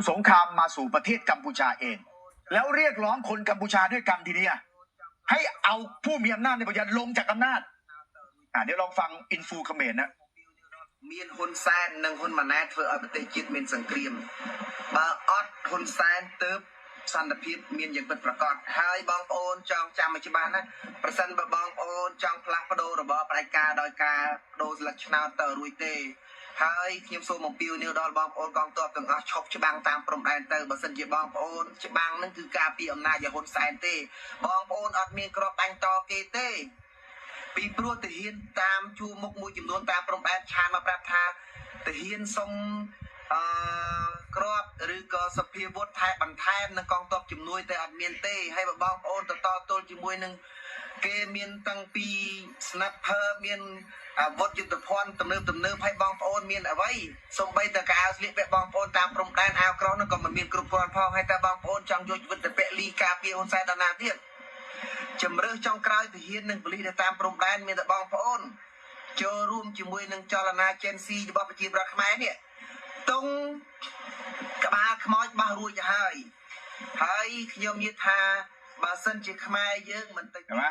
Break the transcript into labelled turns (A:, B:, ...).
A: สงครามมาสู่ประเทศกัมพูชาเอง แล้วเรียกร้องคนกัมพูชาด้วยกันทีเนี้ยให้เอาผู้มีอำนาจในปัจจุบันลงจากอำนาจเดี๋ยวลองฟังอินฟูเขมรนะ
B: មានហ៊ុនសែននិងហ៊ុនម៉ាណែតធ្វើឲ្យប្រទេសជាតិមានសង្គ្រាមបើអត់ហ៊ុនសែនទៅសន្តិភាពមានយ៉ាងពិតប្រាកដហើយបងប្អូនចង់ចាំឲ្យច្បាស់ណាប្រសិនបើបងប្អូនចង់ផ្លាស់ប្ដូររបបផ្ដាច់ការដោយការបដូរស្លឹកឆ្នោតទៅរួចទេហើយខ្ញុំសូមអំពាវនាវដល់បងប្អូនកងទ័ពទាំងអស់ឈប់ច្បាំងតាមព្រំដែនទៅបើសិនជាបងប្អូនច្បាំងនឹងគឺការពីអំណាចយ៉ាងហ៊ុនសែនទេបងប្អូនអត់មានក្របបាញ់តគេទេ ពីព្រោះទាហានតាមជួរមុខមួយចំនួនតាមព្រំដែនឆានមកប្រាប់ថាទាហានសុំអឺក្របឬក៏សភាវុធថែបន្ថែមនឹងកងទ័ពជំនួយតែអត់មានទេហើយបើបងប្អូនទៅតទល់ជាមួយនឹងគេមានតាំងពី sniper មានអាវុធយុទ្ធភ័ណ្ឌទំនើបទំនើបឲ្យបងប្អូនមានអ្វីសំបីតកៅស្លៀកពាក់បងប្អូនតាមព្រំដែនអាវក្រោះនោះក៏មិនមានគ្រប់គ្រាន់ផងហើយតើបងប្អូនចង់យកជីវិតទៅពលីការពារហ៊ុនសែនដល់ណាទៀត ជំរើសចុងក្រោយទាហាននិងប៉ូលីសនៅតាមព្រំដែនមានតែបងប្អូនចូលរួមជាមួយនឹងចលនា Gen Z របស់ប្រជាប្រដ្ឋខ្មែរនេះតុងក្បាលខ្មោចបោះរួចទៅហើយហើយខ្ញុំនិយាយថាបើសិនជាខ្មែរយើងមិនទៅ
A: เห็นไหม